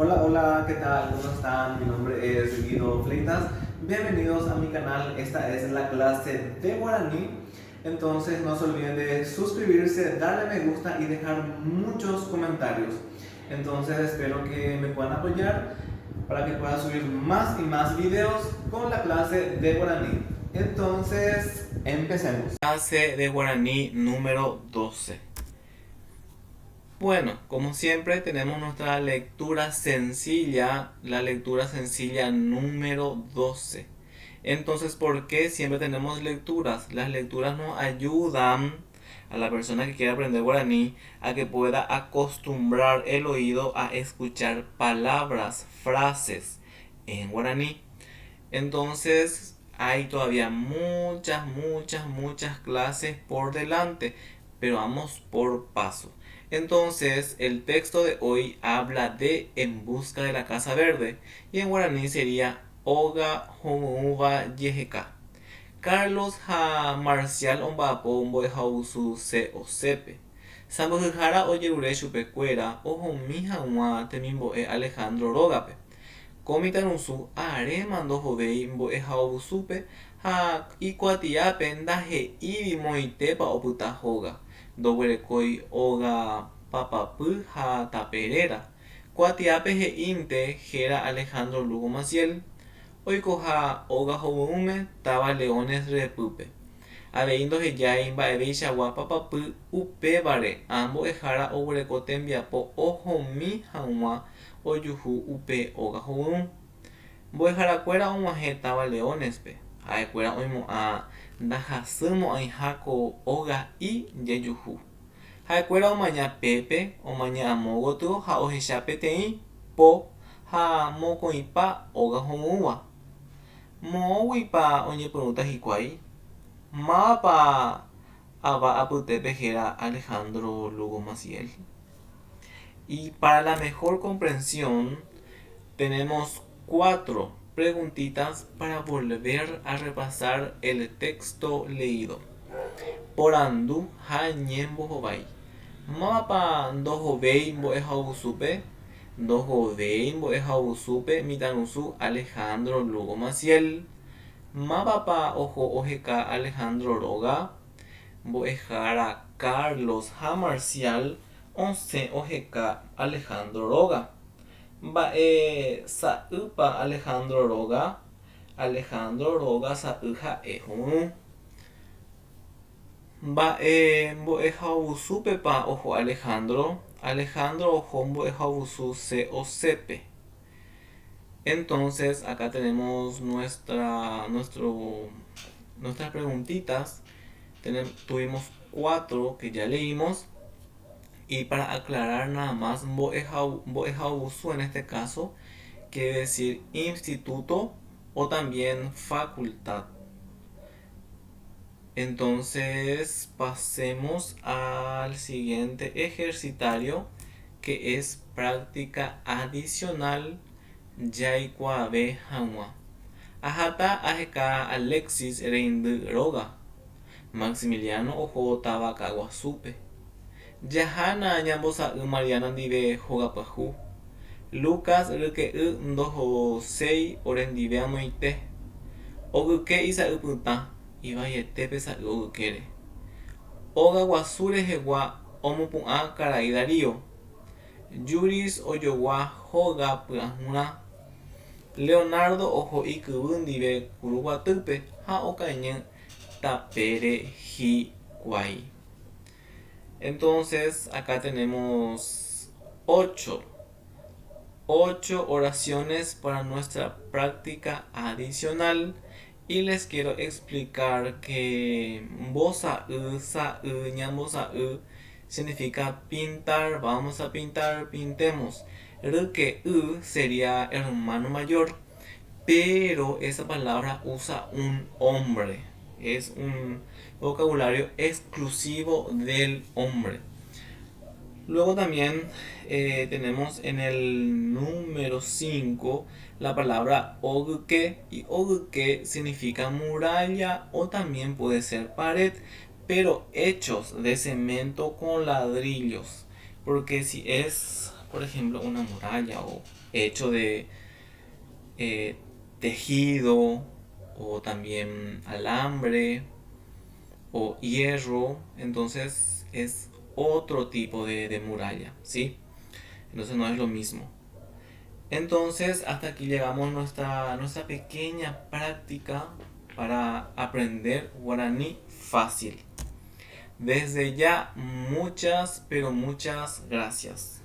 Hola, hola, ¿qué tal? ¿Cómo están? Mi nombre es Guido Fleitas. Bienvenidos a mi canal. Esta es la clase de guaraní. Entonces no se olviden de suscribirse, darle me gusta y dejar muchos comentarios. Entonces espero que me puedan apoyar para que pueda subir más y más videos con la clase de guaraní. Entonces, empecemos. Clase de guaraní número 12. Bueno, como siempre tenemos nuestra lectura sencilla, la lectura sencilla número 12. Entonces, ¿por qué siempre tenemos lecturas? Las lecturas nos ayudan a la persona que quiere aprender guaraní a que pueda acostumbrar el oído a escuchar palabras, frases en guaraní. Entonces, hay todavía muchas, muchas, muchas clases por delante, pero vamos por paso. Entonces, el texto de hoy habla de En busca de la Casa Verde, y en guaraní sería Óga Hovyũva Jeheka. Carlos ha Marcial omba'apo mbo'ehaovusu COC-pe. Sãmbyhyhára ojerure chupekuéra ohomi hag̃ua temimbo'e Alejandro rógape. Ko mitãrusu aréma ndohovéi mbo'ehaovusúpe ha ikuatiápe ndahe'íri moõitépa opyta hóga, ndoguerekói óga papapy ha tape réra. Kuatiápe he'ínte héra Alejandro Lugo Maciel, oikoha óga hovyũme táva Leones ryepýpe. Avei ndohejái mba'eveichagua papapy upévare ã mbo'ehára oguereko tembiapo ohomi hag̃ua ojuhu upe óga hovyũ. Mbo'eharakuéra og̃uahẽ táva Leones-pe, ha'ekuéra oimo'ã ndahasymo'ãiha ko oga'i jejuhu. Ha'ekuéra omaña pépe, omaña amo gotyo ha ohecha peteĩ po ha mokõipa óga hovyũva. Moõguipa oñepyrũta hikuái? Mávapa ava apytépe héra Alejandro Lugo Maciel? Y para la mejor comprensión tenemos cuatro preguntitas para volver a repasar el texto leído. Porandu ha ñembohovái. Mávapa ndohovéi mbo'ehaovusúpe? Ndohovéi mbo'ehaovusúpe mitãrusu Alejandro Lugo Maciel. Mávapa oho oheka Alejandro róga? Mbo'ehára Carlos ha Marcial osẽ oheka Alejandro róga. Mba'e sa'ýpa Alejandro róga? Alejandro róga sa'y ha'e hovyũ. Mba'e mbo'ehaovusúpepa oho Alejandro? Alejandro oho mbo'ehaovusu COC-pe. Entonces, acá tenemos nuestra, nuestro, nuestras preguntitas. Tuvimos cuatro que ya leímos. Y para aclarar nada más, mbo'ehaovusu en este caso quiere decir instituto o también facultad. Entonces pasemos al siguiente ejercitario que es práctica adicional jaikuaave hag̃ua. Aháta aheka Alexis reindy róga. Maximiliano oho táva Ka'aguasúpe. Jahána ñambosa'y Mariana ndive hóga pyahu. Lucas ryke'y ndohoséi orendive amoite. Ogyke isa'y pytã, ivaiete pe sa'y ogykére. Óga guasu rehegua omopu'ã karai Darío. Juris ojogua hóga pyahurã. Leonardo oho ikyvy ndive Kuruguatýpe ha okañy tapére hikuái. Entonces, acá tenemos 8. 8 oraciones para nuestra práctica adicional. Y les quiero explicar que mbosa'y, sa'y, ñambosa'y significa pintar, vamos a pintar, pintemos. Ryke'y sería hermano mayor, pero esa palabra usa un hombre. Es un vocabulario exclusivo del hombre. Luego también tenemos en el número 5 la palabra ogyke, y ogyke significa muralla o también puede ser pared, pero hechos de cemento con ladrillos, porque si es Por ejemplo, una muralla o hecho de eh, tejido o también alambre o hierro. Entonces es otro tipo de, de muralla, ¿sí? Entonces no es lo mismo. Entonces hasta aquí llegamos nuestra, nuestra pequeña práctica para aprender guaraní fácil. Desde ya, muchas, pero muchas gracias.